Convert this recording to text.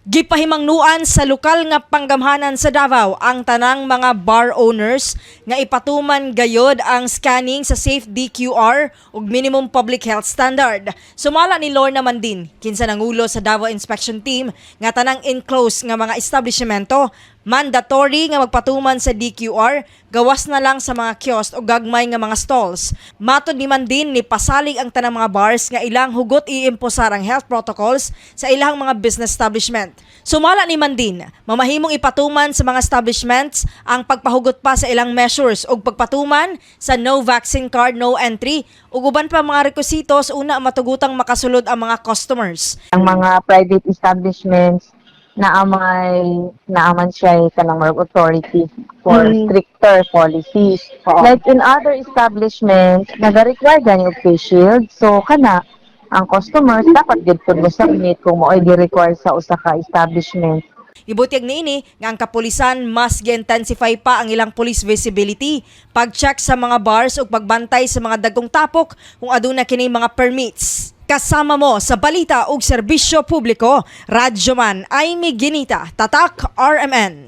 Gipahimangnuan sa lokal nga panggamhanan sa Davao ang tanang mga bar owners nga ipatuman gayod ang scanning sa Safe DQR ug minimum public health standard. Sumala ni Lorna Mandin, kinsa nangulo sa Davao Inspection Team, nga tanang enclosed nga mga establishmento mandatory nga magpatuman sa DQR, gawas na lang sa mga kiosk o gagmay nga mga stalls. Matod ni Mandin, ni pasalig ang tanang mga bars nga ilang hugot iimposar ang health protocols sa ilang mga business establishment. Sumala ni Mandin, mamahimong ipatuman sa mga establishments ang pagpahugot pa sa ilang measures ug pagpatuman sa no vaccine card, no entry ug uban pa mga requisitos una matugutang makasulod ang mga customers. Ang mga private establishments na amay naaman siya kanang mga authority for stricter policies. Like in other establishments, naga-require gani og face shield. So kana ang customers dapat gid pud mo submit kung mao'y gi-require sa usa ka establishment. Ibutyag niini nga ang kapulisan mas gi-intensify pa ang ilang police visibility, pag-check sa mga bars ug pagbantay sa mga dagkong tapok kung aduna kini mga permits. Kasama mo sa balita ug serbisyo publiko, Radyoman Aimee Ginita, Tatak RMN.